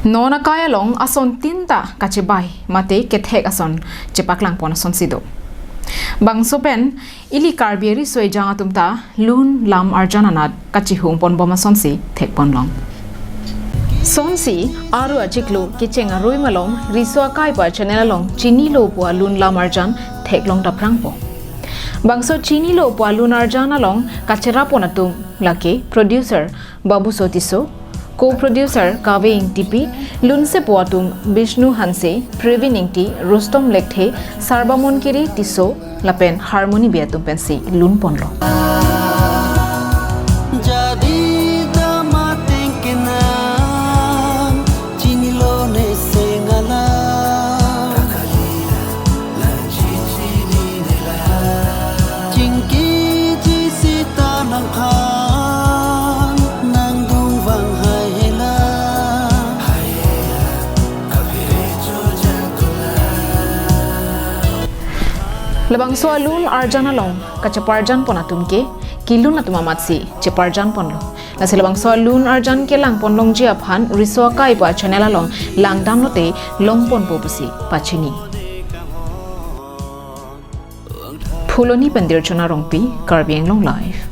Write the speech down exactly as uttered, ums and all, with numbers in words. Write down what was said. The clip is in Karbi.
Non akai along ason tinta kachebai mate kethek ason chepaklang pon asonsi do. Bangso pen ili Karbi riso ejang atum ta lun lam arjan anat kachihung pon bom asonsi thek pon long. Sonsi aru achiklo kecheng arui malom riso akai pa channel along chinilo pu alun lam arjan theklong ta prangpo. Bangso chinilo pu alun arjan along kacherap pon atum lake producer Babuso Tisso, co-producer Kave Ingtipi, lunsepo atum Bishnu Hanse, Previn Ingti, Rustom Lekthe, Sarbamon Kiri Tisso, lapen Harmony Bey atum pensi lun ponlo. Jadi damateng kenang, chinilo ne sengala. Chingkiji sita nangphan, nangdung vang hai hela. Labangso alun arjan along kacheparjan pon atum ke kelun atum amatsi cheparjan ponlo. Lasi labangso alun arjan kelang pon longji aphan riso akai pa channel along langdam lote long ponpo pusi pachini. Phuloni pen Dirchona Rongpi, Karbi Anglong Live.